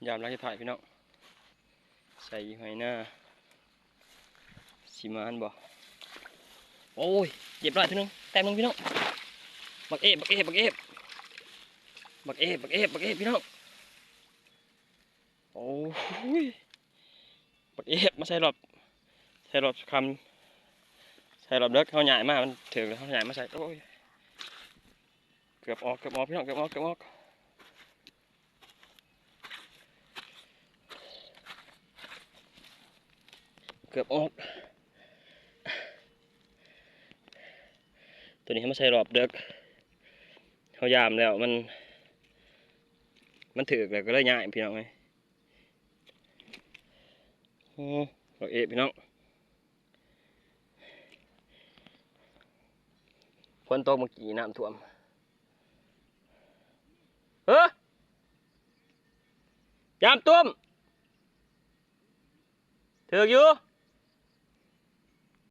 ຍາມຫຼັງສຸດທ້າຍພີ່ນ້ອງ ໃສ່ຢູ່ໄຮ່ນາ ຊິມານບໍ່? ໂອ້ຍ ຮຽບຮ້ອຍ ໂຕໜຶ່ງ ແຕ້ມໜຶ່ງພີ່ນ້ອງ. ບັກເອບ ບັກເອບ ບັກເອບ ບັກເອບ ບັກເອບ ບັກເອບ ພີ່ນ້ອງ. ໂອ້ຍ ບັກເອບ ມາໃສ່ຮອບ ໃສ່ຮອບຄ່ຳ ໃສ່ຮອບເດິກ ເຮົາຍ້າຍມາ ມັນຖືກແລ້ວ ເຮົາຍ້າຍມາໃສ່. ໂອ້ຍ ເກືອບອອກ ເກືອບອອກ ພີ່ນ້ອງ ເກືອບອອກ ເກືອບອອກ ເກືອບອອກ. ໂຕນີ້ເຮົາມາໃສ່ຮອບເດິກ ເຮົາຢາມແລ້ວ ມັນ ມັນຖືກແລ້ວ ກໍເລີຍຍ້າຍ ພີ່ນ້ອງເອີຍ. ໂອ້ ບັກເອບ ພີ່ນ້ອງ. ຝົນຕົກເມື່ອກີ້ ນ້ຳຖ້ວມ. ເອີ ຢາມຕຸ້ມ ຖືກຢູ່.